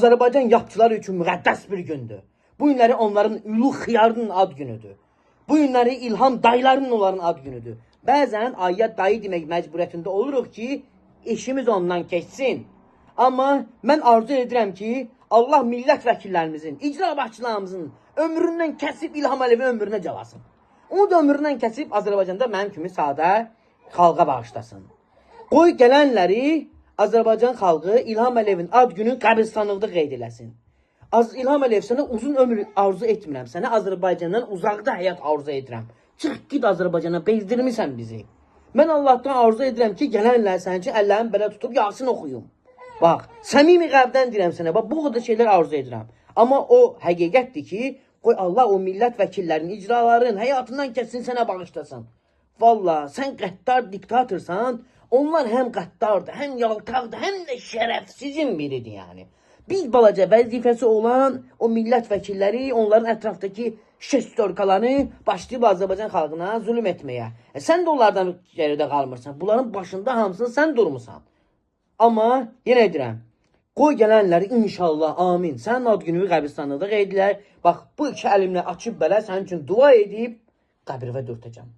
Azərbaycan yapçıları üçün müqəddəs bir gündür. Bu günləri onların ulu xiyarının ad günüdür. Bu günləri İlham dayılarının onların ad günüdür. Bəzən ayıya dayı demək məcburiyyətində oluruq ki, işimiz ondan keçsin. Amma mən arzu edirəm ki, Allah millət vəkillərimizin, icra başçılarımızın ömründən kəsib İlham Əliyevin ömrünə calasın. Onu da ömründən kəsib Azərbaycanda mənim kimi sadə xalqa bağışlasın. Qoy gələnləri Azərbaycan xalqı İlham Əliyevin ad günü qəbirstanlıqda qeyd eləsin. İlham Əliyev, sənə uzun ömür arzu etmirəm. Sənə Azərbaycandan uzaqda həyat arzu edirəm. Çıx git Azərbaycana, bezdirmisən bizi. Mən Allahdan arzu edirəm ki, gələnlər sənin üçün əllərimi belə tutub Yasin oxuyum. Bax, səmimi qəlbdən deyirəm sənə, bax bu qədər şeylər arzu edirəm. Amma o həqiqətdir ki, qoy Allah o millət vəkillərinin, icraların həyatından kəssin, sənə bağışlasın. Valla sən qəddar diktatorsan, onlar həm qəddardır, həm yaltaqdır, həm də şərəfsizin biridir yəni. Bir balaca vəzifəsi olan o millət vəkilləri, onların ətrafdakı şestörkalarını başlayıb Azərbaycan xalqına zülm etməyə. Sən də onlardan geridə qalmırsan. Bunların başında hamısını sən durmusan. Amma yenə deyirəm, qoy gələnləri inşallah, amin. Sənin ad gününü qəbirstanlıqda qeyd edilər. Bax, bu iki əlimlə açıb belə sənin üçün dua edib qəbirvə dürtəcəm.